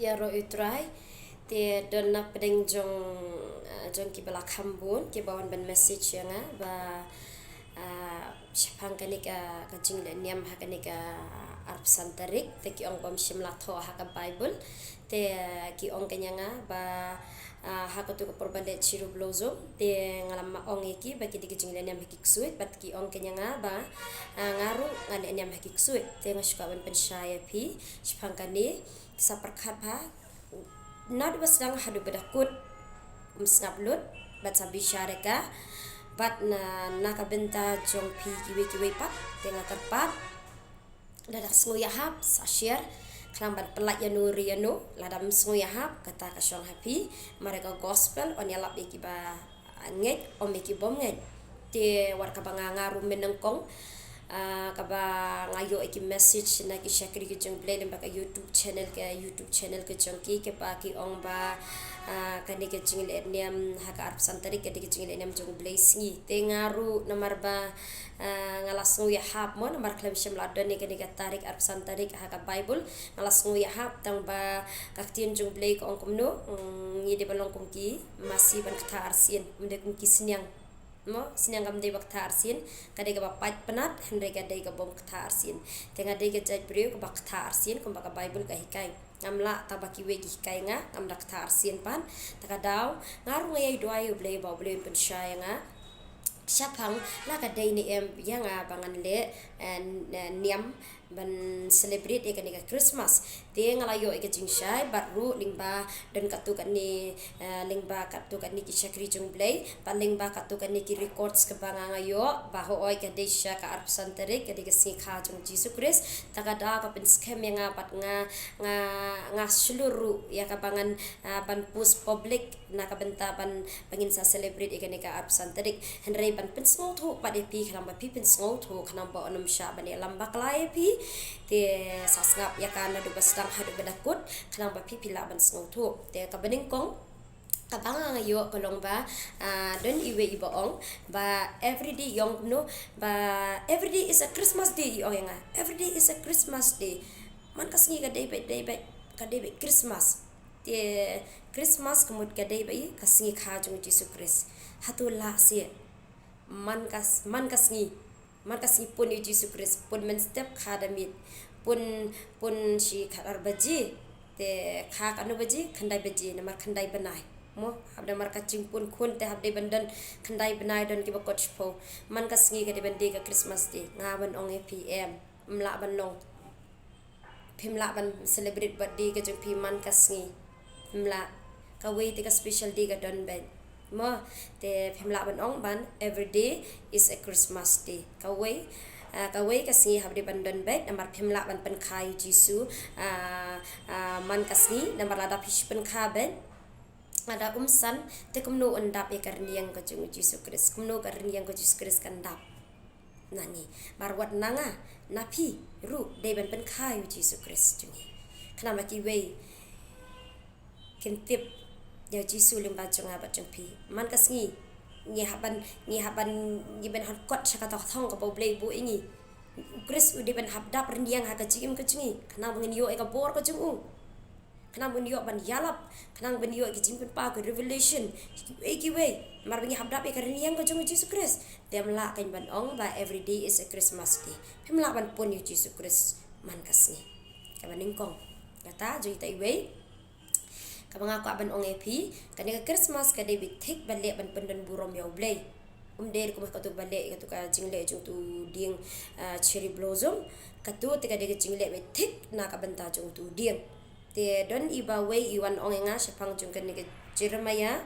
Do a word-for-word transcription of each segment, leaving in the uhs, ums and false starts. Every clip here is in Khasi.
Ïaroh ïa u Trai. Te don na pdeng jong, ah, jong kiba la kham bun kiba wan ban message ïa nga ba, ah, shaphang kane ka, ka jingleh niam ha kane ka arphew san tarik, te ki ong bym shym la thoh ha ka Bible. Te, ah, ki ong kane ïa nga ba, ah, ha katu ka por ba leh cherry blossom, te nga la ong ïa ki ba ki dei ka jingleh niam ha ki ksuid, bad ki ong kane ïa nga ba, ah, nga ruh nga leh niam ha ki ksuid. Te nga shu kwah ban pynshai ïa phi shaphang kane. Sa pyrkhat ba naduh ba sdang haduh ba da kut, ym sngap lut, bad sa bishar ïa ka. Bad na, na ka bynta jong phi kiwei kiwei pat, te nga kyrpad, lada sngew ïahap sa share, khnang ban pynlait ïano re ïano. Lada ym sngew ïahap, kata ka shong ha phi. Namar ïa ka gospel yn ïalap ïa kiba ngeit, ym ïa ki bym ngeit. Te wat kaba nga, nga ruh mynnyngkong, ah, kaba nga ïoh ïa ki message na ki shakri ki jong U Blei lyngba ka YouTube channel, ka YouTube channel ka jong ki, kiba ki ong ba, ah, kane ka jingleh niam ha ka arphew san tarik ka dei ka jingleh niam jong U Blei sngi. Te nga ruh namar ba, ah, nga la sngew ïahap mo, namar khlem shym la don ïa kane ka tarik arphew san tarik ha ka Bible. Nga la sngew ïahap tang ba ka ktien jong U Blei ka ong kumno, mm, ngi dei ban long kum ki masi ban kata arsien, ym dei kum ki sniang. Mo, sniang kam dei ba kata arsien, ka dei kaba pait pynat, hynrei ka dei ka bym kata arsien. Te nga dei ka jait briew kaba kata arsien, kumba ka Bible ka hikai. Ngam lah tang ba kiwei ki hikai nga, ngam da kata arsien pat. Ta ka daw, nga ruh nga ïai duwai ïa U Blei ba U Blei un pynshai ïa nga shaphang la ka dei ne em ïa nga ba ngan leh, eh, n-, eh, niam ban celebrate ïa kane ka Christmas. Te nga la ïoh ïa ka jingshai bad ruh lyngba don katto katne, eh, lyngba katto katne ki shakri jong U Blei, bad lyngba katto katne ki records kaba nga, nga ïoh ba hooid ka dei sha ka arphew san tarik ka dei ka sngi kha jong U Jisu Khrist. Ta ka daw ka pynskhem ïa nga bad nga, nga, nga shlur ruh ïa kaba ngan, ah, ban post public na ka bynta ban, ba ngin sa celebrate ïa kane ka arphew san tarik. Hynrei ban pynsngewthuh pat ïa phi, khnang ba phi pynsngewthuh, khnang ba un ym shah ban ïalam bakla ïa phi. Te sa sngap ïa ka naduh ba sdang haduh ba da kut, khnang ba phi phi lah ban sngewthuh. Te kaba nyngkong kaba nga, nga ïoh ka long ba, ah, don iwei iba ong ba every day, i ong kumno, ba every day is a Christmas day, i ong ïa nga. Every day is a Christmas day. Man ka sngi ka dei beit, dei beit, ka dei beit Christmas. Te Christmas ka mut ka dei beit ka sngi kha jong U Jisu Khrist. Hato lah seh? Man ka s-, man ka sngi, man ka sngi pun ïa U Jisu Khrist, pun mynstep kha da miet, pun, pun shi khatar baje, te kha katno baje, khyndai baje, namar khyndai bnai. Mo, hap namar ka jingpun khun te hap dei ban don khyndai bnai, don kiba kot shiphew. Man ka sngi ka dei ban dei ka Christmas Day, nga ban ong ïa phi em, ym lah ban long. Phim lah ban celebrate birthday ka jong phi man ka sngi. Phim lah. Kawei te ka special day ka don beit. Mo, te phim lah ban ong ban every day is a Christmas day. Kawei, ah, kawei ka sngi hap dei ban don beit, namar phim lah ban pynkha ïa U Jisu, ah, ah, man ka sngi, namar lada phi shu pynkha beit, lada um san, te kumno un dap ïa ka rynïeng ka jong U Jisu Khrist? Kumno ka rynïeng ka U Jisu Khrist kan dap na ngi? Namar wat na nga, na phi ruh dei ban pynkha ïa U Jisu Khrist jong ngi. Khnang ba kiwei kin tip ïa U Jisu lyngba jong nga bad jong phi. Man ka sngi ngi hap ban, ngi hap ban, ngi ban hap kot sha kata ka thong kaba U Blei buh ïa ngi. U Khrist u dei ban hap dap rynïeng ha ka jingim ka jong ngi, khnang ba ngin ïoh ïa ka bor ka jong u. Khnang ba ngin ïoh ban ïalap, khnang ba ngin ïoh ïa ka jingpynpaw, ka revelation, kiwei kiwei. Namar ba ngi hap dap ïa ka rynïeng ka jong U Jisu Khrist. Te ym lah kein ban ong ba every day is a Christmas day. Phim lah ban pun ïa U Jisu Khrist man ka sngi. Kaba nyngkong. Kata jong ita iwei. Kaba nga kwah ban ong ïa phi, kane ka Christmas ka dei beit thik ba leh ban pyndon burom ïa U Blei. Um dei rukom ha katu ba leh, katu ka jingleh jong utu u dieng, ah, cherry blossom. Katu te ka dei ka jingleh beit thik na ka bynta jong utu u dieng. Te don iba wei i wan ong ïa nga shaphang jong kane ka Jeremiah,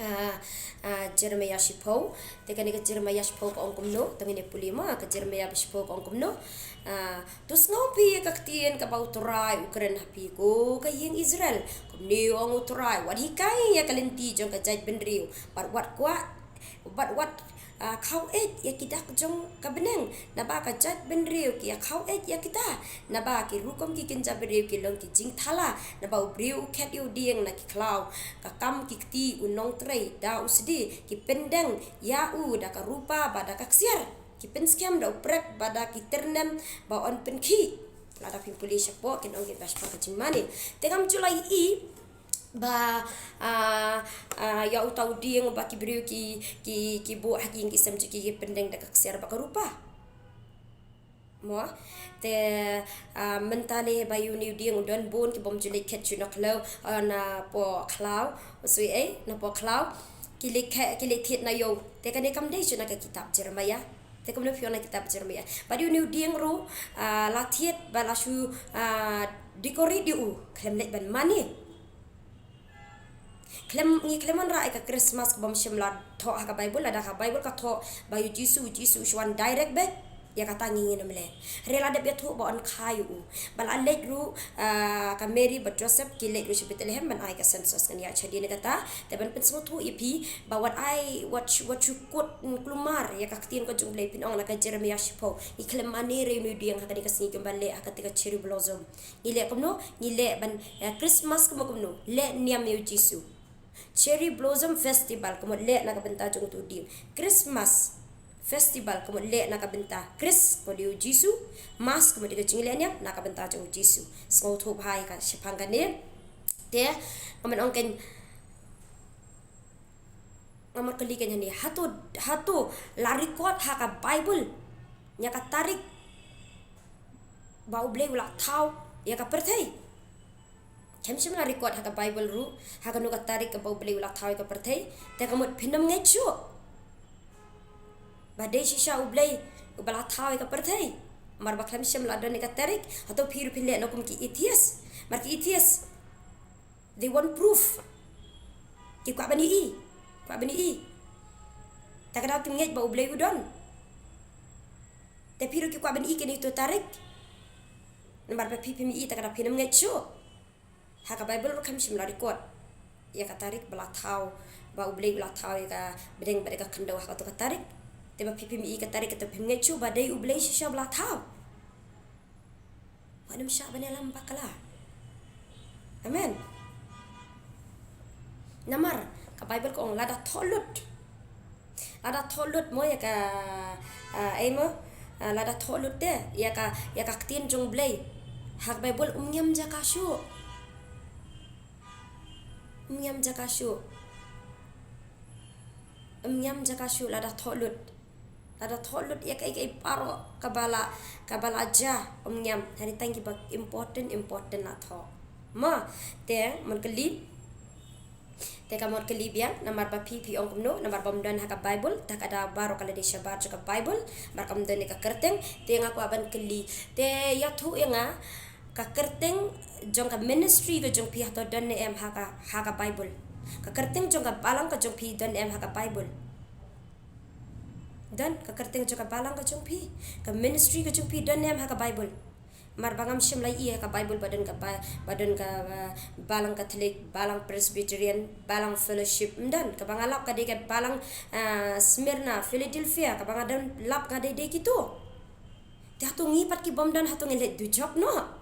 ah, ah, Jeremiah shiphew. Te kane ka Jeremiah shiphew ka ong kumno, to ngin ïa pule mo, ka Jeremiah ba shiphew ka ong kumno. Ah, to sngew phi ïa ka ktien kaba U Trai u kren ha phi, ko ka ïing Israel. Kumne u ong U Trai, wat hikai ïa ka lynti jong ka jaitbynriew, bad wat kwah, bad wat, ah, khaw eit ïa ki dak jong ka bneng, naba ka jaitbynriew ki ïa khaw eit ïa kita. Naba ki rukom ki kynja briew ki long ki jingthala, naba u briew u khet ïa u dieng na ki khlaw, ka kam ki kti u nongtrei da u sdie, ki pyndeng ïa u da ka rupa bad da ka ksiar, ki pynskhem da u prek bad da ki tyrnem ba yn pynkhih. Lada phi pule shapoh, kin ong ki ba shapoh ka jingmane. Te ngam ju la ïohi ba, ah, ah, ïa uta u dieng ba ki briew ki, ki, ki buh ha ki ïing ki sem jong ki, ki pyndeng da ka ksiar bad ka rupa. Mo, te, ah, mynta ne ba ïa une u dieng u don bun ki bym ju leit khet shuh na khlaw, ah, na poh khlaw, sui ei, na poh khlaw. Ki leit khet, ki leit thied na ïew. Te kane kam dei shuh na ka kitab Jeremiah. Te kumno phi ong na kitab Jeremiah. Bad ïa une u dieng ruh, ah, la thied ba la shu, ah, decorate ïa u. Khlem leit ban mane. Khlem, ngi khlem wanrah ïa ka Christmas ka bym shym la thoh ha ka Bible, lada ka Bible ka thoh ba ïa u Jisu, u Jisu u shu wan direct beit. Ïa kata ngi ngin ym leh. Hynrei la dep ïathuh ba yn kha ïa u. Ba la leit ruh, ah, ka Mary bad Joseph ki leit ruh sha Bethlehem ban ai ka census, kan ïa shadien kata. Te ban pynsngewthuh ïa phi ba wat ai, wat shu, wat shu kut kulmar ïa ka ktien ka jong U Blei, phin ong na ka Jeremiah shiphew. Ngi khlem mane re une u dieng ha kane ka sngi kumba leh ha kata ka cherry blossom. Ngi leh kumno, ngi leh ban, eh, Christmas kumno kumno, leh niam ïa u Jisu. Cherry Blossom Festival, ka mut leh na ka bynta jong utu u dieng. Christmas Festival, ka mut leh na ka bynta Chris, ka mut ïa u Jisu. Mass, ka mut ïa ka jingleh niam na ka bynta jong u Jisu. Sngewthuh bha ïa ka shaphang kane. Te, nga mut ong kein, nga mut kylli kein hangne. Hato, hato la record ha ka Bible ïa ka tarik ba U Blei u la thaw ïa ka pyrthei? Khlem shym la record ha ka Bible ruh, ha kano ka tarik kaba U Blei u la thaw ïa ka pyrthei. Te ka mut phin ym ngeit shuh ba dei shisha U Blei uba la thaw ïa ka pyrthei. Namar ba khlem shym la don ïa ka tarik, hato phi ruh phin leh na kum ki atheist. Namar ki atheist, they want proof. Ki kwah ban ïohi, kwah ban ïohi. Ta ka daw kim ngeit ba U Blei u don. Te phi ruh ki kwah ban ïohi kane utu u tarik. Namar ba phi phim ïohi, ta ka daw phin ym ngeit shuh. Ha ka Bible ruh khlem shym la record ïa ka tarik ba la thaw, ba U Blei u la thaw ïa ka bneng bad ïa ka khyndew ha katu ka tarik. Te ba phi phim ïohi ka tarik, kata phim ngeit shuh ba dei U Blei shisha ba la thaw. Wat nym shah ban ïalam bakla. Amen. Namar ka Bible ka ong lada thoh lut. Lada thoh lut mo ïa ka, ah, ei mo, ah, lada thoh lut te ïa ka, ïa ka ktien jong U Blei ha ka Bible, um ngiam jaka shuh. Um ngiam jaka shuh. Um ngiam jaka shuh lada thoh lut. Lada thoh lut ïa kaei kaei baroh kaba la, kaba la jia, um ngiam. Hangne tang kiba important, important la thoh. Mo, te, mut kylli. Te ka mut kylli biang, namar ba phi, phi ong kumno, namar bym don ha ka Bible, ta ka daw baroh ka la dei shabar jong ka Bible, namar kam don ïa ka kyrteng. Te nga kwah ban kylli. Te ïathuh ïa nga, ka kyrteng jong ka ministry ka jong phi hato don ne em ha ka, ha ka Bible? Ka kyrteng jong ka balang ka jong phi don ne em ha ka Bible? Don, ka kyrteng jong ka balang ka jong phi, ka ministry ka jong phi don ne em ha ka Bible? Namar ba ngam shym la ïohi ha ka Bible ba don ka ba, ba don ka, ah, balang Catholic, balang Presbyterian, balang Fellowship, ym don. Kaba nga lap ka dei ka balang, ah, Smyrna, Philadelphia, kaba nga don lap nga dei dei kitu. Te hato ngi pat ki bym don hato ngin leit dujok noh?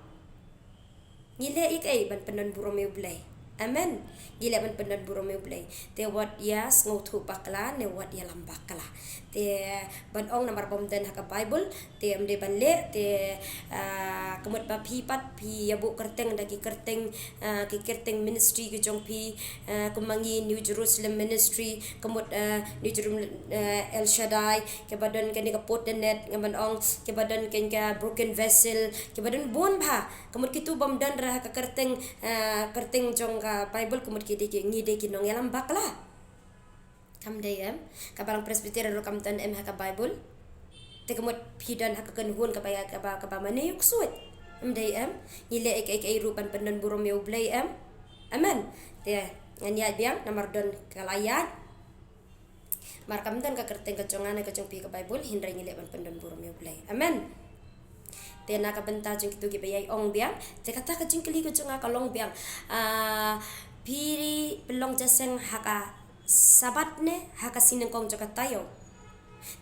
Ngi leh ïa kaei? Ban pyndon burom ïa U Blei. Amen. Ngi leh ban pyndon burom ïa U Blei. Te wat ïa sngewthuh bakla ne wat ïalam bakla. Te ban ong namar bym don ha ka Bible te ym dei ban leh, te, ah, ka mut ba phi pat phi ïa buh kyrteng da ki kyrteng, ah, ki kyrteng ministry ki jong phi, ah, kum ma ngi New Jerusalem Ministry, ka mut, ah, New Jerusalem, ah, El Shaddai, kiba don kane ka Pottenet, nga ban ong, kiba don kane ka Broken Vessel, kiba don bun bha. Ka mut kitu bym don re ha ka kyrteng, ah, kyrteng jong ka Bible, ka mut ki dei ki, ngi dei ki nongïalam bakla. Kam dei em, ka balang Presbyterian ruh kam don em ha ka Bible. Te ka mut phi don ha ka kynhun kaba, kaba, kaba mane ïa u ksuid. Ym dei em, ngi leh ïa kaei kaei ruh ban pyndon burom ïa U Blei em. Amen. Te ngan ïaid biang namar don ka la ïaid. Namar kam don ka kyrteng ka jong nga ne ka jong phi ha ka Bible, hynrei ngi leh ban pyndon burom ïa U Blei. Amen. Te na ka bynta jong kitu kiba ïai ong biang, te kata ka jingkylli ka jong nga ka long biang, ah, phi pynlong jingïaseng ha ka Sabbath ne ha ka sngi nyngkong jong ka taïew?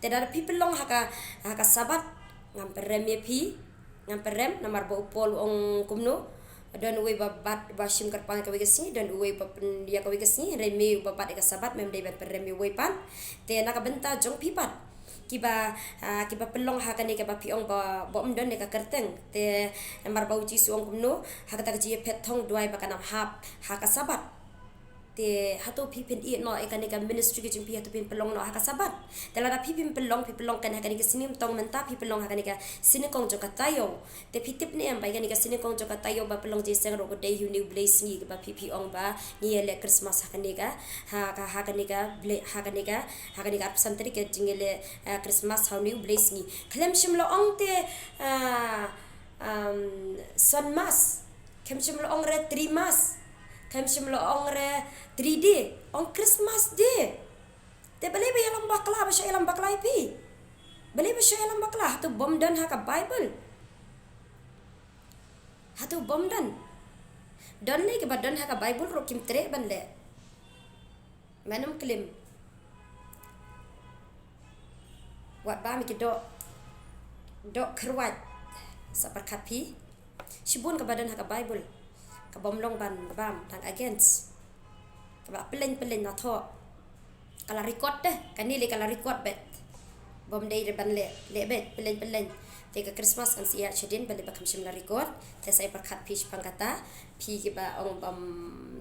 Te lada phi pynlong ha ka, ha ka Sabbath, ngam pynrem ïa phi, ngam pynrem, namar ba u Paul u ong kumno, don uwei ba bat ba shim kyrpang ïa kawei ka sngi, don uwei ba pyn ïa kawei ka sngi, hynrei me uba bat ïa ka Sabbath, mem dei ban pynrem ïa uwei pat. Te na ka bynta jong phi pat, Kiba, ah, kiba pynlong ha kane kaba phi ong ba, ba ym don ïa ka kyrteng. Te namar ba u Jisu u ong kumno, ha kata ka jingïaphet thong duwai ba kan ym hap ha ka Sabbath. Te hato phi phin ïeh noh ïa kane ka ministry ka jong phi, hato phin pynlong noh ha ka Sabbath? Te lada phi phin pynlong, phi pynlong kan ha kane ka sngi, mynta phi pynlong ha kane ka synagogue jong ka taïew. Te phi tip ne em ba ïa kane ka synagogue jong ka taïew ba pynlong jingïaseng ruh ka dei ha une u Blei sngi kaba phi phi ong ba ngi ïaleh Christmas ha kane ka, ha ka, ha kane ka Blei, ha kane ka, ha kane ka arphew san tarik ka jingïaleh, eh, Christmas ha une u Blei sngi. Khlem shym la ong te, ah, um, Sun Mass. Khlem shym la ong re Three Mass. Khlem shym la ong re Three Day. Ong Christmas Day. Te balei ba ïalam bakla, ba shu ïalam bakla ïa phi? Balei ba shu ïalam bakla? Hato bym don ha ka Bible? Hato bym don? Don ne kiba don ha ka Bible ruh kim treh ban leh. Manem klim. Wat bam ïa ki doh, doh kyrwat. Sa pyrkhat phi. Shibun kaba don ha ka Bible. Kaba ym long ban bam, tang against. Kaba pyllein pyllein na thoh. Ka la record te, kane lei ka la record beit. Bym dei re ban leh, leh beit, pyllein pyllein. Te ka Christmas kan sa ïaid shadien balei ba kham shym la record. Te sa ïa pyrkhat phi shaphang kata, phi kiba ong bym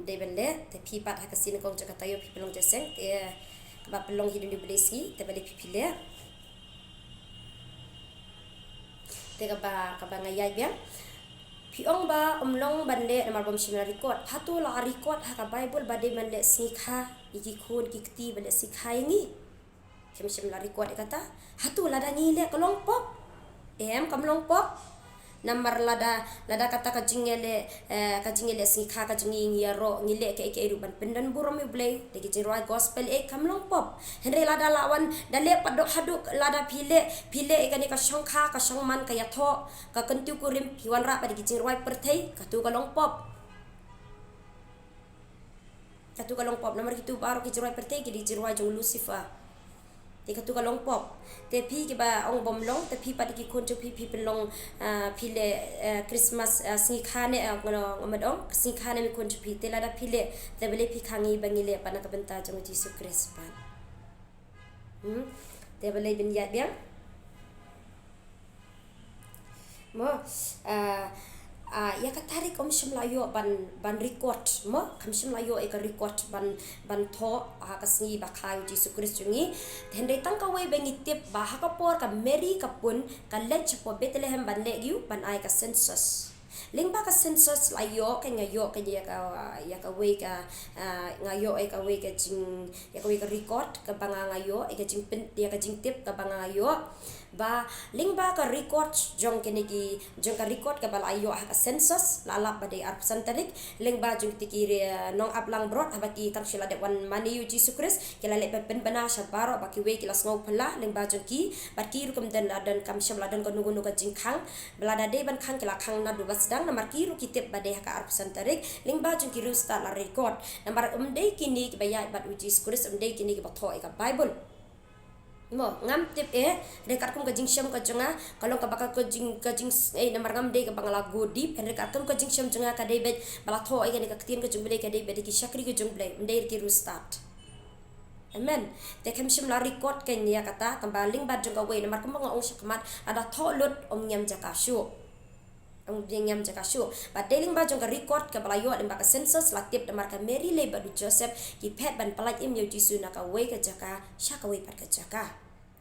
dei ban leh, te phi pat ha ka synagogue jong ka taïew phi pynlong jingïaseng, te kaba pynlong hi ha une u Blei sngi, te balei phi phi leh. Te kaba, kaba nga ïaid biang. Phi ong ba ym long ban leh namar ba ym shym la record. Hato la record ha ka Bible ba dei ban leh sngi kha ïa ki khun ki kti ba leh sngi kha ïa ngi? Kham shym la record ïa kata. Hato lada ngi leh ka long pop? Em, kam long pop. Namar lada, lada kata ka jingïaleh, eh, ka jingïaleh sngi kha ka jong ngi, ngi ïaroh, ngi leh kaei kaei ruh ban pyndonburom ïa u Blei da ki jingrwai gospel, eh, kam long pop. Hynrei lada la wan da leh pat dok haduh, lada phi leh, phi leh ïa kane ka shongkha, ka shongman, ka ïathoh, ka kyntu kurim, phi wanrah pat da ki jingrwai pyrthei, kato ka long pop. Kato ka long pop, namar kito baroh ki jingrwai pyrthei ki dei jingrwai jong Lucifer. Te kato ka long pop. Te phi kiba ong bym long, te phi pat ki khun jong phi, phi pynlong, ah, phi leh, eh, Christmas, ah, sngi kha ne, ah, ngano, ngam ong, sngi kha ne me khun jong phi, te lada phi leh, te balei phi khang ïa ba ngi leh pat na ka bynta jong u Jisu Khrist pat. Hmm? Te balei ban ïaid biang? Mo, ah, ah, ïa ka tarik ym shym la ïoh ban, ban record, mo, kham shym la ïoh ïa ka record ban, ban thoh, ah, ka sngi ba kha ïa u Jisu Khrist jong ngi. Te hynrei tang kawei ba ngi tip ba ha ka por ka Mary ka pun, ka leit shapoh Bethlehem ban leh ïa u, ban ai ka census. Lyngba ka census la ïoh, ka nga ïoh, ka ïa ka, ïa kawei ka, ah, nga ïoh, ïa kawei ka jing, ïa kawei ka record, kaba nga, nga ïoh, ïa ka jingpyn, ïa ka jingtip, kaba nga ïoh. Ba, lyngba ka record, jong kine ki, jong ka record, kaba la ïoh ha ka census, la lap ba dei arphew san tarik, lyngba jong kiti ki re, nongap langbrot, haba ki tang shu la dep wan mane ïa u Jisu Khrist, ki la leh ban pynbna sha baroh, ba kiwei ki la sngew phylla, lyngba jong ki, bad ki ruh kam don la don kam shym la don kano kano ka jingkhang, ba lada dei ban khang ki la khang naduh ba sdang namar ki ruh ki tip ba dei ha ka arphew san tarik, lyngba jong ki riewstad la record. Namar ym dei kine kiba ïaid bad u Jisu Khrist, ym dei kine kiba thoh ïa ka Bible. Mo, ngam tip eh, hynrei katkum ka jingshem ka jong nga, ka long kaba ka, ka jing, ka jing, eh, namar ngam dei kaba nga la go deep, hynrei katkum ka jingshem jong nga ka dei beit, ba la thoh ïa kane ka ktien ka jong u Blei ka dei beit da ki shakri ka jong u Blei, ym dei ki riewstad. Amen. Te kham shym la record kein ïa kata, tangba lyngba jong kawei, namar kumba nga ong shakhmat, lada thoh lut, ym ngiam jaka shuh. Ym ngiam jaka shuh. Bad dei lyngba jong ka record kaba la ïoh lyngba ka census la tip namar ka Mary lei bad u Joseph, ki phet ban pyllait im ïa u Jisu na kawei ka jaka, sha kawei pat ka jaka.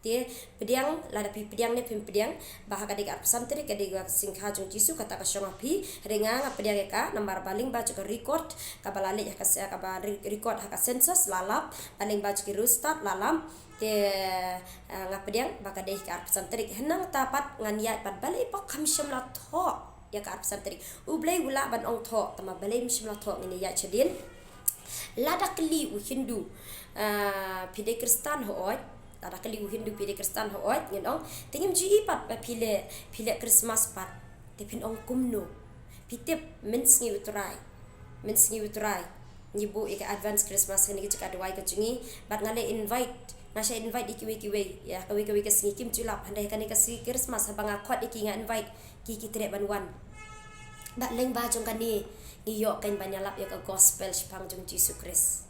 Te, pdiang, lada phi pdiang ne phim pdiang, ba ha ka dei ka arphew san tarik, ka dei ka sngi kha jong u Jisu, kata ka shong ha phi, hynrei nga nga pdiang ïa ka, namar ba lyngba jong ka record, kaba la leit ha ka se, kaba re-, record ha ka census, la lap, ba lyngba jong ki riewstad, la lap, te, ah, nga pdiang, ba ka dei ka arphew san tarik, hynrei nangta pat, ngan ïaid pat, balei ba kham shym la thoh, ïa ka arphew san tarik. U Blei u lah ban ong thoh, tangba balei ym shym la thoh ngin ïaid shadien. Lada kylli u Hindu, ah, phi dei Khristan hooid, lada kylli u Hindu phi dei Khristan hooid, ngin ong, te ngim ju i pat ba phi leh, phi leh Christmas pat. Te phin ong kumno. Phi tip mynsngi u Trai. Mynsngi u Trai. Ngi buh ïa ka advance Christmas ha kane ka jaka duwai ka jong ngi. Bad nga leh invite. Nga shah invite ïa kiwei kiwei. Ïa kawei kawei ka sngi kim ju lap. Hynrei ha kane ka sngi Christmas haba nga khot ïa ki nga invite. Ki ki treh ban wan. Bad lyngba jong kane, ngi ïoh kein ban ïalap ïa ka gospel shaphang jong u Jisu Khrist.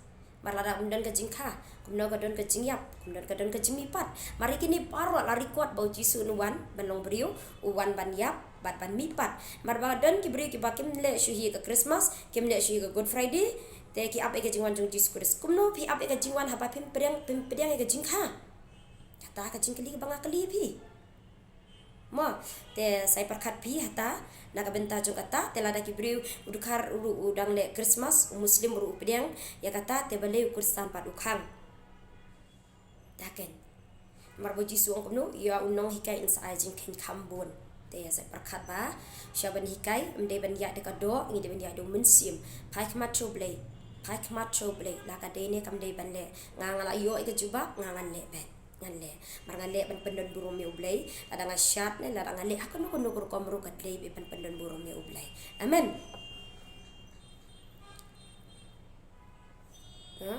Namar lada ym don ka jingkha, kumno ka don ka jingïap, kumno ka don ka jingmihpat? Namar ïa kine baroh la record ba u Jisu un wan ban long briew, u wan ban ïap bad ban mihpat. Namar ba don ki briew kiba kim leh shuh ïa ka Christmas, kim leh shuh ïa ka Good Friday, te ki ap ïa ka jingwan jong u Jisu Khrist. Kumno phi ap ïa ka jingwan haba phim pdiang, phim pdiang ïa ka jingkha? Kata ka jingkylli kaba nga kylli phi. Mo, te sa ïa pyrkhat phi hata, na ka bynta jong kata, te lada ki briew u dkhar ruh u dang leh Christmas, u Muslim ruh u pdiang ïa kata, te balei u Khristan pat u khang? Te ha kane, namar ba u Jisu u ong kumno, ïa u nonghikai yn sa ai jingkheiñ kham bun. Te sa ïa pyrkhat ba, shuwa ban hikai, ym dei ban ïaid da ka doh, ngi dei ban ïaid da u mynsiem. Phai khmat sha u Blei, phai khmat sha u Blei, la ka dei ne kam dei ban leh. Nga nga la ïoh ïa ka jubab, nga ngan leh beit. Ngan leh. Namar ngan leh ban pyndonburom ïa u Blei. Lada nga shad ne, lada nga leh ha kano kano ka rukom ruh ka dei beit ban pyndonburom ïa u Blei. Amen. Ha?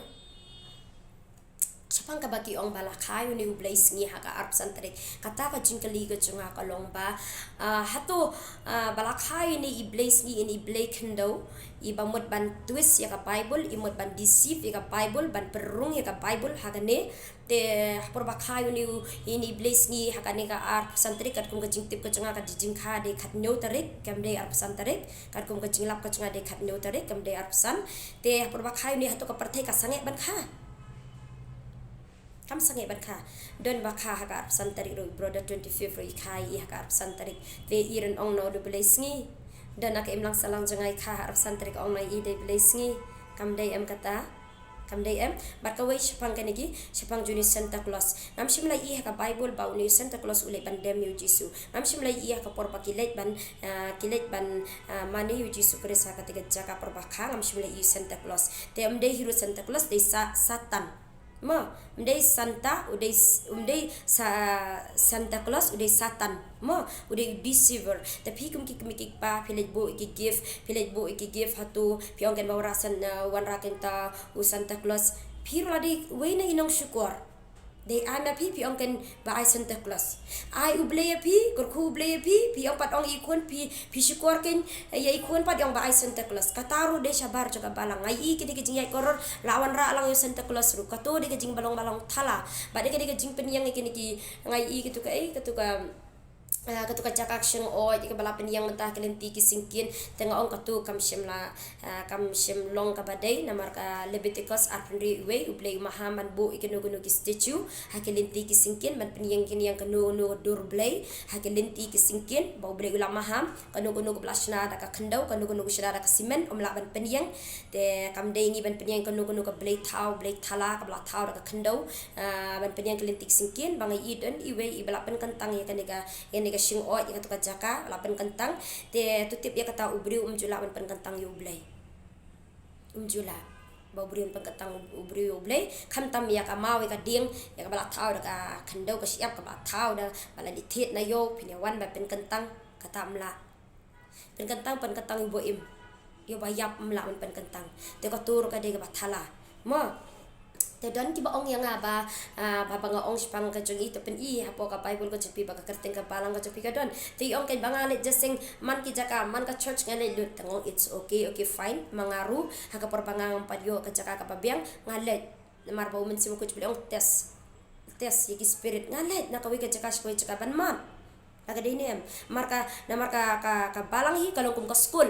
Shaphang kaba ki ong ba la kha ïa une u Blei Sngi ha ka arphew san tarik. Kata ka jingkylli ka jong nga ka long ba, ah, hato, ah, ba la kha ïa une i Blei Sngi, ïa une i Blei Khyndew, iba mut ban twist ïa ka Bible, i mut ban deceive ïa ka Bible, ban pynrung ïa ka Bible ha kane. Te ha por ba kha ïa une u, ïa une i Blei Sngi ha kane ka arphew san tarik, katkum ka jingtip ka jong nga ka jingkha dei khathynñiew tarik, kam dei arphew san tarik, katkum ka jinglap ka jong nga dei khathynñiew tarik, kam dei arphew san. Te ha por ba kha ïa une, hato ka pyrthei ka sangeh ban kha? Kam sangeh ban kha. Don ba kha ha ka arphew san tarik ruh, brother, twenty-fifth ruh i kha ïa i ha ka arphew san tarik. Te i ren ong na u dei u Blei Sngi. Don na ka imlang sahlang jong nga i kha ha arphew san tarik, ong na i dei u Blei Sngi. Kam dei em kata? Kam dei em? Bad kawei shaphang kane ki, shaphang jong une u Santa Claus. Ngam shym la ïohi ha ka Bible ba une u Santa Claus u leit ban dem ïa u Jisu. Ngam shym la ïohi ha ka por ba ki leit ban, ah, ki leit ban, ah, mane ïa u Jisu Khrist ha kata ka jaka por ba kha, ngam shym la ïohi u Santa Claus. Te ym dei hi ruh u Santa Claus, dei Sa-, Satan. Mo, ym dei Santa, u dei s-, ym dei Sa-, Santa Claus, u dei Satan. Mo, u dei u deceiver. Te phi kum ki kmie ki kpa, phi leit buh ïa ki gift, phi leit buh ïa ki gift hato, phi ong ken ba wanrah San-, eh, wanrah ken ta u Santa Claus. Phi ruh la dei uwei na i nongshukor. Dei ai ma phi, phi ong ken ba ai Santa Claus. Ai u Blei ïa phi, kyrkhu u Blei ïa phi, phi ong pat ong i khun phi, phi shukor ken, eh, ïa i khun pat ong ba ai Santa Claus. Kata ruh dei shabar jong ka balang. Nga ïohi kine ki jingïaid koror, la wanrah lang ïa u Santa Claus ruh. Kato dei ka jingbalong balong thala. Bad dei ka, dei ka jingpynïeng ïa kine ki, nga ïohi katu ka, eh, katu ka, ah, katu ka jaka ka shyngoid, ïa kaba la pynïeng mynta ha ki lynti ki syngkien, te nga ong katu kam shym la, ah, kam shym long kaba dei, namar ka Leviticus arphew hynriew wei, u Blei u maham ban buh ïa kano kano ki statue ha ki lynti ki syngkien, ban pynïeng, pynïeng kano kano ka dur blei ha ki lynti ki syngkien, ba u Blei u la maham. Kano kano kaba la shna da ka khyndew, kano kano ka shna da ka simen, ym lah ban pynïeng. Te kam dei ngi ban pynïeng kano kano ka blei thaw, blei thala, kaba la thaw da ka khyndew, ah, ban pynïeng ki lynti ki syngkien, ba nga ïohi don iwei iba la pynkyntang ïa kane ka, ïa kane ka shyngoid, ïa katu ka jaka, la pynkyntang. Te to tip ïa kata u briew um ju lah ban pynkyntang ïa u Blei. Um ju lah. Ba u briew un pynkyntang u, u briew ïa u Blei, khamtam ïa ka maw ïa ka dieng, ïa kaba la thaw da ka khyndew ka shyiap, kaba la thaw da, ba la dih thied na ïew, phin ïa wan ba pynkyntang, kata ym lah. Pynkyntang, pynkyntang ïa uba im. Ïa uba ïap ym lah ban pynkyntang. Te kato ruh ka dei kaba thala. Mo. Te don kiba ong ïa nga ba, ah, ba, ba nga ong shaphang ka jong i, to pyni hapoh ka Bible ka jong phi ba ka kyrteng ka balang ka jong phi ka don. Te i ong ken ba nga leit jaseng man ki jaka, man ka church nga leit lut. Te nga ong it's okay, okay, fine. Ma nga ruh, ha ka por ba nga ngam pat ïoh ka jaka kaba biang, nga leit. Namar ba u Mynsiem Bakhuid u ong test. Test ïa ki spirit. Nga leit na kawei ka jaka sha kawei jaka ban mad. La ka dei ne em? Namar ka, namar ka, ka, ka balang hi ka long kum ka skul.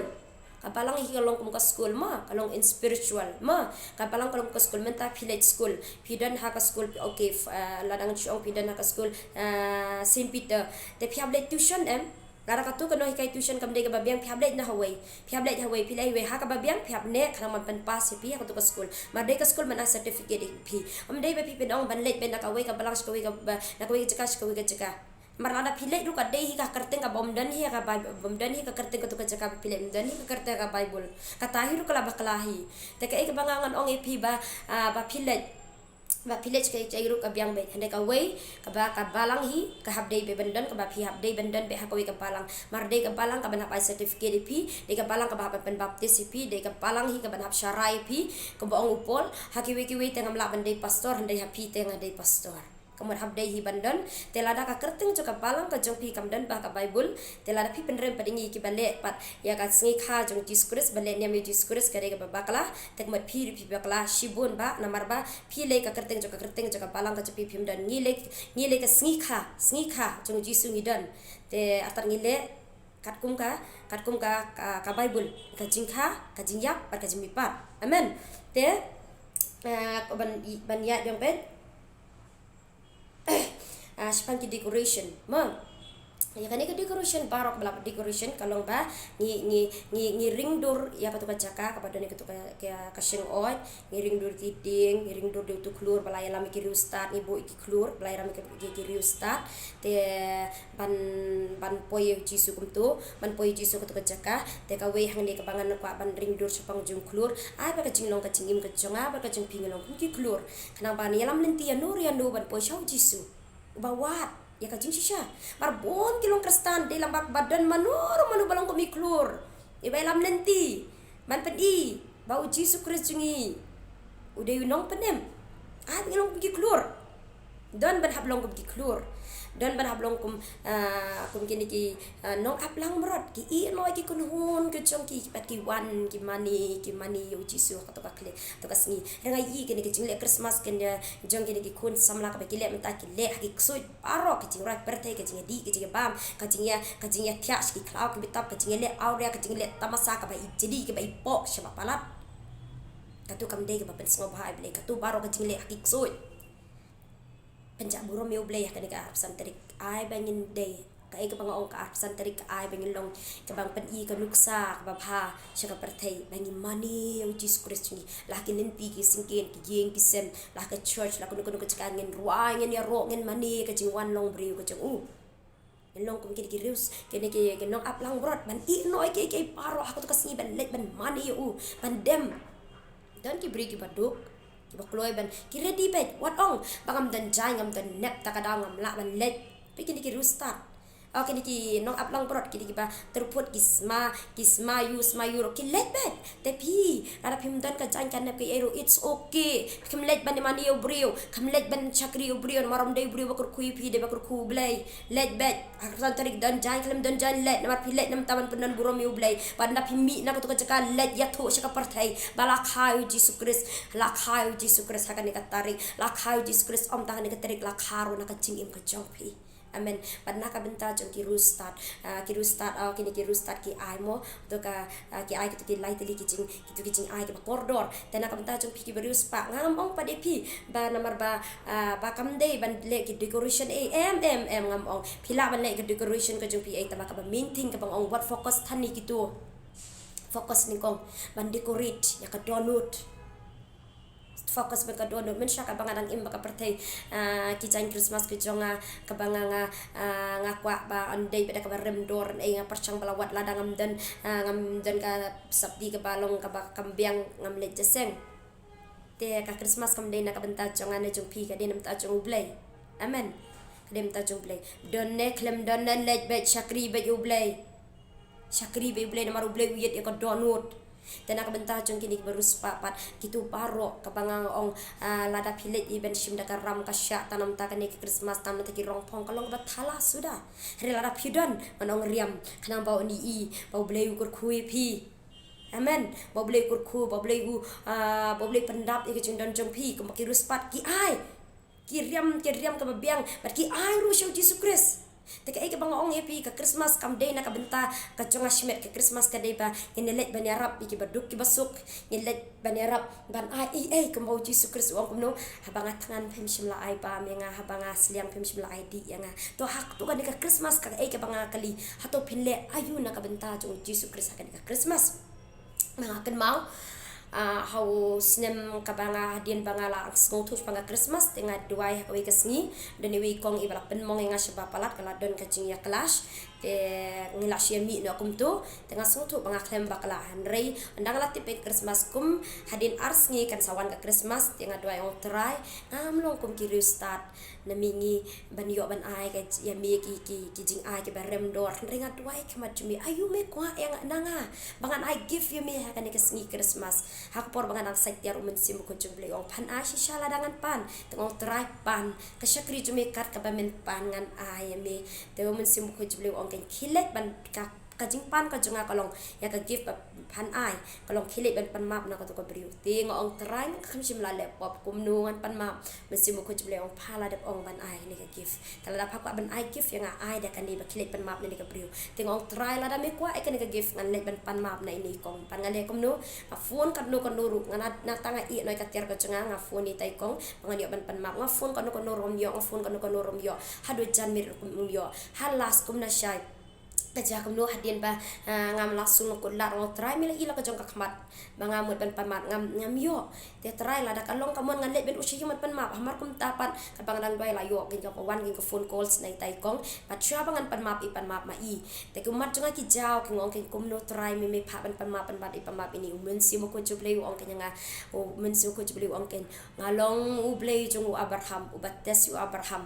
Ka balang hi ka long kum ka skul mo, ka long in spiritual mo. Ka balang ka long kum ka skul, mynta phi leit skul. Phi don ha ka skul, okay, f-, ah, la dang shu ong phi don ha ka skul, ah, Saint Peter. Te phi hap leit tuition em? Lada katu ka nonghikai tuition kam dei kaba biang, phi hap leit na hawei. Phi hap leit hawei, phi leit hawei ha kaba biang, phi hap neh khnang ban pynpass ïa phi ha katu ka skul. Mar dei ka skul ban ai certificate ïa phi. Ym dei ba phi pynong ban leit beit na kawei ka balang sha kawei ka ba, na kawei ka jaka sha kawei ka jaka. Mar lada phi leit ruh ka dei hi ka kyrteng kaba ym don hi ha ka Bi-, ym don hi ka kyrteng katu ka jaka ba phi leit, ym don hi ka kyrteng ha ka Bible. Kata hi ruh ka la bakla hi. Te kaei kaba nga ngan ong ïa phi ba, ah, ba phi leit. Ba phi leit sha kaei kaei ruh ka biang beit. Hynrei kawei, kaba ka balang hi, ka hap dei beit ban don, kaba phi hap dei ban don beit ha kawei ka balang. Mar dei ka balang kaban hap ai certificate ïa phi, dei ka balang kaba hap ban pynbaptis ïa phi, dei ka balang hi kaban hap sharai ïa phi, kumba ong u Paul, ha kiwei kiwei te ngam lah ban dei pastor, hynrei ha phi te nga dei pastor. Ka mut hap dei hi ban don. Te lada ka kyrteng jong ka balang ka jong phi kam don ba ha ka Baibl, te lada phi pynrem pat ïa ngi kiba leh pat ïa ka sngi kha jong u Jisu Khrist, ba leh niam ïa u Jisu Khrist, ka dei kaba bakla. Te ka mut phi ruh phi bakla shibun bah, namar ba phi leh ka kyrteng jong ka, kyrteng jong ka balang ka jong phi phim don. Ngi leh, ngi leh ka sngi kha, sngi kha jong u Jisu ngi don. Te artat ngi leh katkum ka, katkum ka, ka, ka Baibl, ka jingkha, ka jingïap bad ka jingmihpat. Amen. Te, eh, ban, ban ïaid biang pat, ah, shaphang ki decoration, mo. Ïa kane ka decoration baroh, ba la decoration ka long ba ngi, ngi, ngi, ngi ring dur ïa katu ka jaka kaba don ïa katu ka, ka, ka shyngoid. Ngi ring dur ki dieng, ngi ring dur da utu khlur ba la ïalam ïa ki riewstad, ngi buh ïa ki khlur ba la ïalam ïa ki, ïa ki riewstad. Te ban, ban poi ïa u Jisu kumtu, ban poi ïa u Jisu katu ka jaka. Te kawei hangne kaba ngan kwah ban ring dur shaphang jong u khlur, ai ba ka jinglong ka jingim ka jong nga bad ka jong phi ngi long kum ki khlur. Khnang ba ngi ïalam lynti ïano re ïano ban poi sha u Jisu uba wad ïa ka jingshisha. Namar bun ki long Khristan, dei lang ba, ba don mano ruh mano ba long kum i khlur, iba ïalam lynti ban pyni ba u Jisu Khrist jong ngi u dei u nongpynim. Ai ba ngi long kum ki khlur. Don ban hap long kum ki khlur. Don ban hap long kum, ah, kum kine ki, ah, nongap langbrot, ki ïehnoh ïa ki kynhun ka jong ki, ki pat ki wan ki mane, ki mane ïa u Jisu ha katu ka khleh, katu ka sngi. Hynrei nga ïohi kine ki jingleh Christmas kine jong kine ki khun samla kaba ki leh mynta, ki leh ha ki ksuid baroh, ka jingroi pyrthei, ka jingïadih, ka jingbam, ka jingïa, ka jingïathiah sha ki khlaw ki bitap, ka jingïaleh awria, ka jingleh tamasa kaba ijli, kaba ipoh shaba palat. Katu kam dei kaba pynsngewbha ïa U Blei, katu baroh ka jingleh ha ki ksuid. Pynjah burom ïa U Blei ha kane ka arphew san tarik. Ai ba ngin dei, kaei kaba nga ong, ka arphew san tarik ka ai ba ngin long kaba pyni ka nuksa kaba bha sha ka pyrthei, ba ngin mane ïa u Jisu Khrist jong ngi. La ha ki lynti ki syngkien, ki ïing ki sem, la ha ka church, la kano kano ka jaka ngin rwai, ngin ïaroh, ngin mane ka jingwan long briew ka jong u. Ngin long kum kine ki riew, kine ki, ki nongap langbrot, ban ïehnoh ïa kiei kiei baroh ha katu ka sngi, ban leit ban mane ïa u, ban dem. Don ki briew kiba duk, kiba kloi ban, ki ready beit, wat ong ba ngam don jaiñ, ngam don nep, ta ka daw ngam lah ban leit. Peit kine ki riewstad. Oh, kine ki nongap langbrot, kine kiba tyrphut, ki sma, ki sma ïu, sma ïu ruh, ki leit beit. Te phi, lada phim don ka jaiñ ka nep kaei ruh, it's okay. Kham leit ban mane ïa u briew, kham leit ban shakri ïa u briew, namar ym dei u briew ba kyrkhu ïa phi, dei ba kyrkhu U Blei. Leit beit. Arphew san tarik don jaiñ, khlem don jaiñ leit, namar phi leit na bynta ban pyndon burom ïa U Blei. Bad lada phi mih na katu ka jaka, leit ïathuh sha ka pyrthei ba la kha ïa u Jisu Khrist, la kha ïa u Jisu Khrist ha kane ka tarik, la kha ïa u Jisu Khrist, ym tang ha kane ka tarik, la kha ruh na ka jingim ka jong phi. Amen. Bad na ka bynta jong ki riewstad, ah, ki riewstad, ah, kine ki riewstad ki ai mo, to ka, ah, ki ai kito ki lai tylli ki jing, kito ki jingai kiba kordor. Te na ka bynta jong phi kiba riewspah, nga ngam ong pat ïa phi ba namar ba, ah, ba kam dei ban leh ki decoration, eh, em, em, em, ngam ong. Phi lah ban leh ki decoration ka jong phi, eh, tangba kaba main thing kaba nga ong, wat focus than ïa kito. Focus nyngkong ban decorate ïa ka dohnud. Focus beit ka dohnud, mynshuwa kaba nga dang im bad ka pyrthei, ah, ki jaiñ Christmas ki jong nga, kaba nga, nga, ah, nga kwah ba yn dei beit da kaba rem dor, eh, nga pyrshang ba la wad, lada ngam don, ah, ngam don ka sopti kaba long kaba kam biang, ngam leit jingïaseng. Te ka Christmas kam dei na ka bynta jong nga ne jong phi, ka dei na bynta jong U Blei. Amen. Ka dei na bynta jong U Blei. Don ne khlem don ne, leit beit, shakri beit ïa U Blei. Shakri beit ïa U Blei, namar U Blei u ïeit ïa ka dohnud. Te na ka bynta jong kine kiba riewspah pat, kito baroh, kaba nga ong, ah, lada phi leit ïa ban shim da ka ram ka shah, tang namar kane ka Christmas, tang namar ki rong phong, ka long kaba thala suda. Hynrei lada phi don, ngan ong riam, khnang ba un ïohi ba U Blei u kyrkhu ïa phi. Amen. Ba U Blei u kyrkhu, ba U Blei u, ah, ba U Blei u pyndap ïa ka jingdon jong phi, kumba ki riewspah ki ai. Ki riam, ki riam kaba biang, bad ki ai ruh sha u Jisu Khrist. Te kaei kaba nga ong ïa phi, ka Christmas kam dei na ka bynta ka jong nga shimet, ka Christmas ka dei ba ngin leit ban ïarap ïa kiba duk kiba suk, ngin leit ban ïarap ban ai ei ei, kumba u Jisu Khrist u ong kumno, haba nga thngan phim shym la ai bam ïa nga, haba nga sliang phim shym la ai dih ïa nga. To ha katu kane ka Christmas kaei kaba nga kylli, hato phin leh aïu na ka bynta jong u Jisu Khrist ha kane ka Christmas? Nga kynmaw, ah, ha u snem kaba nga hadien ba nga la sngewthuh shaphang ka Christmas, te nga duwai ha kawei ka sngi, don iwei i kong iba la pynmong ïa nga shaba palat, ka la don ka jingïakhlash, Te ngi la shu ïa mih noh kumto, te nga sngewthuh ba nga khlem bakla. Hynrei ynda nga la tip ïa ka Christmas kum hadien ar sngi kan sa wan ka Christmas, te nga duwai, ong Trai, ngam long kum ki riewstad na mihngi ban ïoh ban ai ka ïa me ki, ki, ki jingai kiba rem dor. Hynrei nga duwai khmat jong me, aiu me kwah ïa nga, na nga ba ngan ai gift ïa me ha kane ka sngi Christmas. Ha ka por ba nga dang sait tiar, U Mynsiem Bakhuid jong U Blei u ong, phan ai shisha lada ngan pan. Te nga ong, Trai, pan. Ka shakri jong me kat kaba men pan ngan ai ïa me. Te U Mynsiem Bakhuid jong U Blei u ong kein, khie leit ban, ka, ka jingpan ka jong nga ka long ïa ka gift ba phan ai, ka long khie leit ban pan map na kato ka briew. Te nga ong, Trai, nga khlem shym la leh pop, kumno ngan pan map? Mynsiem Bakhuid jong U Blei u ong, pha la dep ong ban ai ïa kane ka gift. Te lada pha kwah ban ai gift ïa nga, ai da kane ba khie leit pan map na ïa kane ka briew. Te nga ong, Trai, lada me kwah ïa kane ka gift, ngan leit ban pan map na ine i kong. Bad nga leh kumno? Nga phone katno katno ruh, nga na, na tang nga ïeh noh ïa ka tiar ka jong nga, nga phone ïa ita i kong ba ngan ïoh ban pan map. Nga phone katno katno ruh ym ïoh, nga phone katno katno ruh ym ym ïoh. Haduh janmiet ruh ym ïoh. Ha last kum na shai, ka jia kumno hadien ba, ah, ngam la sngewkut lad, nga ong, Trai, me la i la ka jong ka khmat ba nga mut ban pan map, ngam, ngam ïoh. Te Trai, lada ka long ka mon ngan leit ban u sha ïing ban pan map. Hamar kumta pat katba nga dang duwai la ïoh kein ka, ka wan kein ka phone calls na ita i kong. Bad shuwa ba ngan pan map i pan map ma i. Te ki ummat jong nga ki jaw, ki ong kein, kumno Trai, me me phah ban pan map, pan map i pan map ine? U Mynsiem Bakhuid jong U Blei u ong kein ïa nga, U Mynsiem Bakhuid jong U Blei u ong kein, nga long U Blei jong u Abraham, uba test ïa u Abraham.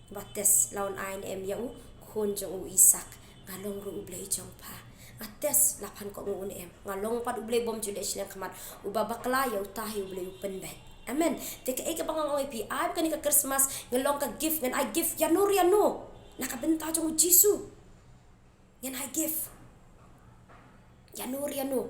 Ba test la un ai ne em ïa u khun jong u Isak. Nga long ruh U Blei jong pha. Nga test la phan kohnguh ne em. Nga long pat U Blei bym ju leh shlem khmat, uba bakla ïa uta hi U Blei u pynbeit. Amen. Te kaei kaba nga ong ïa phi, ai ba kane ka Christmas ngan long ka gift, ngan ai gift ïano re ïano na ka bynta jong U Jisu. Ngan ai gift ïano re ïano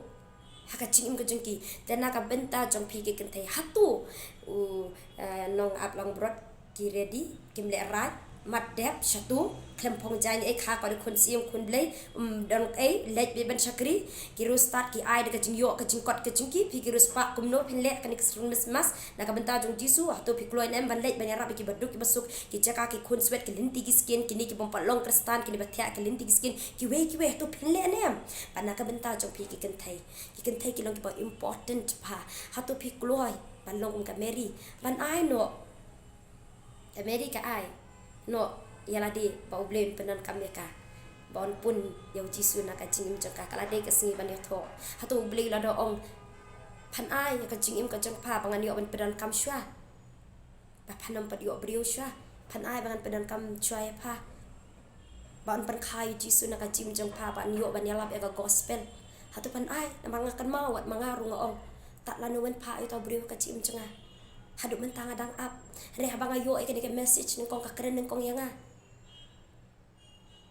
ha ka jingim ka jong ki. Te na ka bynta jong phi ki kynthei, hato u, eh, nong ap Langbrot ki ready, kim leh raid, mat dep, shatu, khlem phong jaiñ ei, kha ka dei khun syiem khun Blei, um don ei, leit beit ban shakri. Ki riewstad ki ai da ka jingïoh ka jingkot ka jong ki, phi ki riewspah kumno phin leh kane ka Christmas na ka bynta jong U Jisu? Hato phi kloi ne em ban leit ban ïarap ïa kiba duk kiba suk, ki jaka ki khun swet, ki lynti ki skin, kine ki bym pat long Khristan, kine ba thiah ki lynti ki skin, kiwei kiwei, hato phin leh ne em? Bad na ka bynta jong phi ki kynthei, ki kynthei ki long kiba important bha, hato phi kloi ban long kum ka Mary, ban ai noh? Ka Mary ka ai noh ïa lade ba U Blei un pyndonkam ïa ka, ba un pun ïa U Jisu na ka jingim jong ka. Ka la dei ka sngi ban ïathoh. Hato U Blei u la da ong, phan ai ïa ka jingim ka jong pha ba ngan ïoh ban pyndonkam shuwa, ba phan ym pat ïoh briew shuwa? Phan ai ba ngan pyndonkam shuwa ïa pha, ba un pynkha ïa U Jisu na ka jingim jong pha, ban ïoh ban ïalap ïa ka gospel. Hato phan ai? Namar nga kynmaw wat ma nga ruh nga ong, tad lano wen pha ïa uta u briew ha ka jingim jong nga. Haduh mynta nga dang ap. Hynrei haba nga ïoh ïa kane ka message nyngkong, ka kren nyngkong ïa nga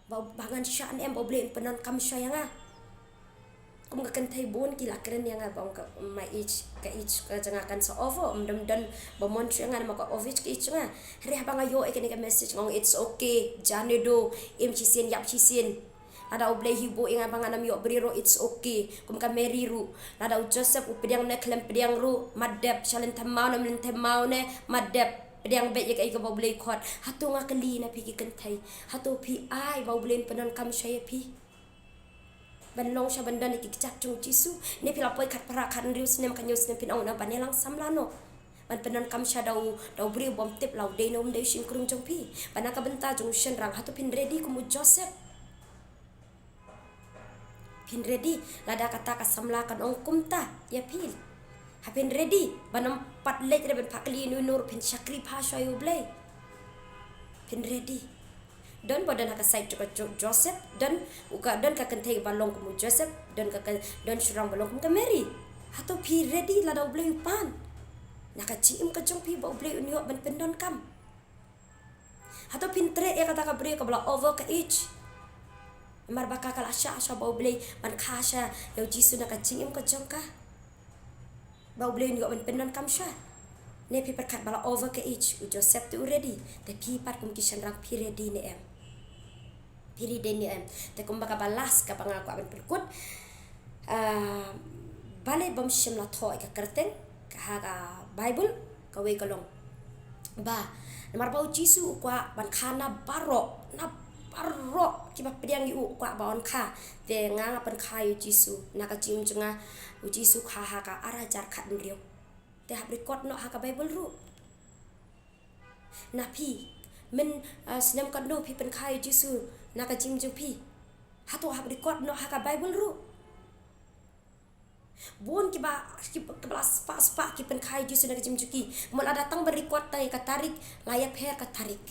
ba, ba ngan shah ne em ba U Blei un pyndonkam shuwa ïa nga. Kum ka kynthei bun ki la kren ïa nga ba ong ka, my age, ka age ka jong nga kan sa over, ym don, don ba mon shuh ïa nga namar ka over ka age jong nga. Hynrei haba nga ïoh ïa kane ka message nga ong it's okay, ja ne do, im shisien ïap shisien. Lada U Blei hi buh ïa nga ba ngan ym ïoh briew ruh it's okay. Kum ka Mary ruh, lada u Joseph u pdiang ne khlem pdiang ruh mat dep, sha lynthemaw ne ym lynthemaw ne mat dep, pdiang beit ïa kaei kaba U Blei u khot. Hato, nga kylli na phi ki kynthei, hato phi ai ba U Blei un pyndonkam shuwa ïa phi ban long shuwa ban don ïa ki kjat jong U Jisu? Ne phi la poi khatphra khathynriew snem, khathynñiew snem phin ong, na ban ïalang samla noh, ban pyndonkam shuwa da u, da u briew bym tip la u dei ne um dei u shynkrung jong phi. Bad na ka bynta jong u shynrang, hato phin ready kum u Joseph? Phin ready lada kata ka samla kan ong kumta ïa phi? Ha phin ready ban ym pat leit re ban phah kylli ïano ïano ruh, phin shakri bha shuwa ïa U Blei? Phin ready? Don ba don ha ka side jong ka Jo-, Joseph, don u ka, don ka kynthei ba long kum u Joseph, don ka, ka, don shynrang ba long kum ka Mary. Hato phi ready lada U Blei u pan na ka jingim ka jong phi ba U Blei un ïoh ban pyndonkam? Hato phin treh ïa kata ka briew kaba la over ka age? Namar ba ka, ka la shah shuwa ba U Blei ban kha shuwa ïa U Jisu na ka jingim ka jong ka, ba U Blei un ïoh ban pyndonkam shuwa? Ne phi pyrkhat ba la over ka age, u Joseph te u ready, te phi pat kum ki shynrang phi ready ne em? Phi ready ne em? Te kumba kaba last kaba nga kwah ban pynkut, ah, balei bym shym la thoh ïa ka kyrteng ka ha ka Bible? Kawei ka long ba namar ba U Jisu u kwah ban kha na baroh, na baroh kiba pdiang ïa u u kwah ba un kha. Te nga, nga pynkha ïa U Jisu na ka jingim jong nga. U Jisu u kha ha ka ar hajar khathynriew. Te hap record noh ha ka Bible ruh. Na phi, myn, ah, snem katno phi pynkha ïa U Jisu? na ka jingim jong phi. Hato hap record noh ha ka Bible ruh. Bun kiba, kiba, kiba la spah, spah ki pynkha ïa u Jisu na ka jingim jong ki. Kumno lada tang ban record tang ïa ka tarik, la ïapher ka tarik.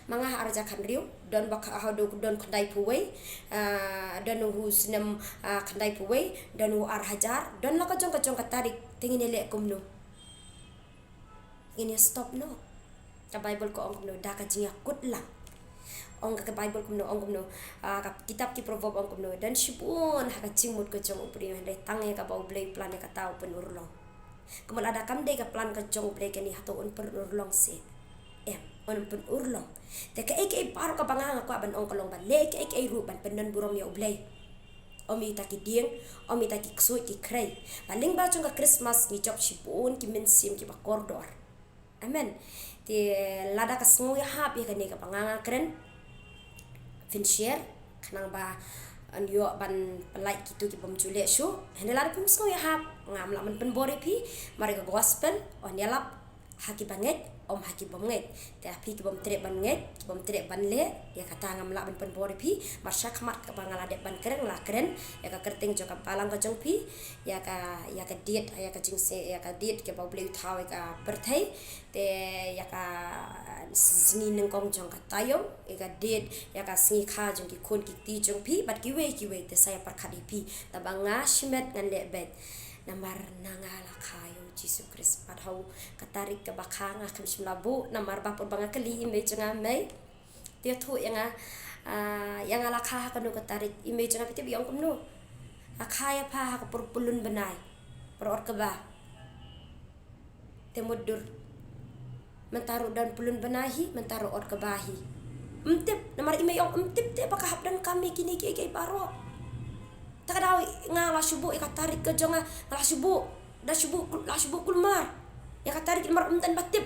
Ma nga ha ar hajar khathynriew, don ba ka, ha, don, don khyndaiphew wei, ah, don u snem, ah, khyndaiphew wei, don u ar hajar, don la ka jong ka jong ka tarik, te ngin ïa leh kumno? Ngin ïa stop noh. Ka Bible ka ong kumno, da ka jingïakut lang. Ong ka Bible kumno, ong kumno, ah, ka kitab ki Proverb ong kumno, don shibun ha ka jingmut ka jong u briew, hynrei tang ïa kaba U Blei u plan ïa kata u pynurlong. Kumno lada kam dei ka plan ka jong U Blei kane, hato un pynurlong seh? Em, un pynurlong. Te kaei kaei baroh kaba nga, nga kwah ban ong ka long ba leh kaei kaei ruh ban pyndon burom ïa U Blei. Ym ïa kita ki dieng, ym ïa kita ki ksuid ki khrei. Ba lyngba jong ka Christmas ngi jop shibun ki mynsiem kiba kordor. Amen. Te lada ka sngew ïahap ïa kane kaba nga nga kren, phin share, khnang ba yn ïoh ban pynlait kito ki bym ju leh shuh. Hynrei lada phim sngew ïahap, ngam lah ban pynbor ïa phi. Namar ïa ka gospel yn ïalap ha kiba ngeit, ym ha ki bym ngeit. Te ha phi ki bym treh ban ngeit, ki bym treh ban leh, ïa kata ngam lah ban pynbor ïa phi. Namar shakhmat kaba nga la dep ban kren, la kren ïa ka kyrteng jong ka balang ka jong phi, ïa ka, ïa ka date, ïa ka jingse, ïa ka date kaba U Blei u thaw ïa ka pyrthei. Te ïa ka sngi nyngkong jong ka taïew, ïa ka date, ïa ka sngi kha jong ki khun ki kti jong phi bad kiwei kiwei, te sa ïa pyrkhat ïa phi. Tangba nga shimet ngan leh beit. Namar na nga la kha ïa u Jisu Khrist. Bad ha u ka tarik kaba kha nga khlem shym la buh, namar ba put ba nga kylli i mei jong nga, mei, to ïathuh ïa nga, ah, ïa nga la kha ha kano ka tarik? I mei jong nga, phi tip i ong kumno? La kha ïa pha ha ka por pyllun bnai, por ot kba. Te mutdur. Mynta ruh don pyllun bnai hi, mynta ruh ot kba hi. Ym tip, namar i mei i ong ym tip te ba ka hap donkam ïa kine kiei kiei baroh. Ta ka daw nga la shu buh ïa ka tarik ka jong nga, nga la shu buh, da shu buh kul-, la shu buh kulmar ïa ka tarik namar ym don ba tip.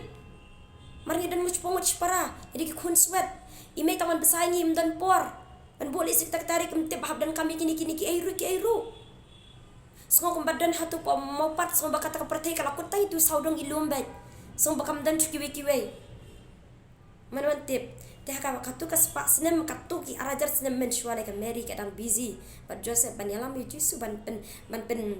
Mar ngi don much pongut shipara, ngi dei ki khun swet. I mei tang ban bsa ïa ngi ym don por ban buh lehse kita ki tarik, ym tip ba hap donkam ïa kine kine kiei ruh kiei ruh. Sngew kumba don hato pa mawpat, sngew ba kata ka pyrthei ka la kut tang ïa tu sawdong ki lum beit. Sngew ba kam don shuh kiwei kiwei. Mano ban tip? Te ha ka, katu ka spah snem, katu ki ar hajar snem mynshuwa lei ka Mary ka dang busy bad Joseph ban ïalam ïa u Jisu, ban pyn, ban pyn,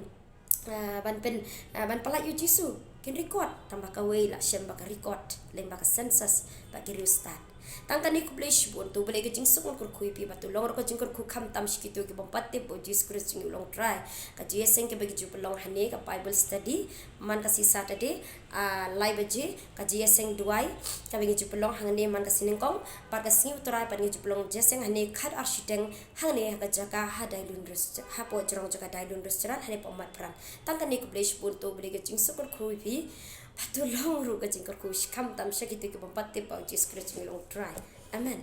ah, ban pyn, ah, ban pynlait ïa u Jisu. Kin record, tangba kawei la shem ba ka record lyngba ka census bad ki riewstad. Tang kane, khublei shibun, to U Blei ka jingsuk un kyrkhu ïa phi bad to long ruh ka jingkyrkhu khamtam sha kito ki bym pat tip ba u Jisu Khrist jong ngi u long Trai. Ka jingïaseng kaba ngi ju pynlong hangne ka Bible study man ka sngi Saturday, ah, lai baje, ka jingïaseng duwai kaba ngi ju pynlong hangne man ka sngi nyngkong, bad ka sngi U Trai pat ngi ju pynlong jingïaseng hangne khatar shiteng hangne ha ka jaka ha Dailun Rest-, hapoh jrong jaka Dailun Restaurant hangne poh Matphrang. Tang kane, khublei shibun, to U Blei ka jingsuk kyrkhu ïa phi bad to long ruh ka jingkyrkhu khamtam sha kito ki bym pat tip ba u Jisu Khrist jong ngi u long Trai. Amen.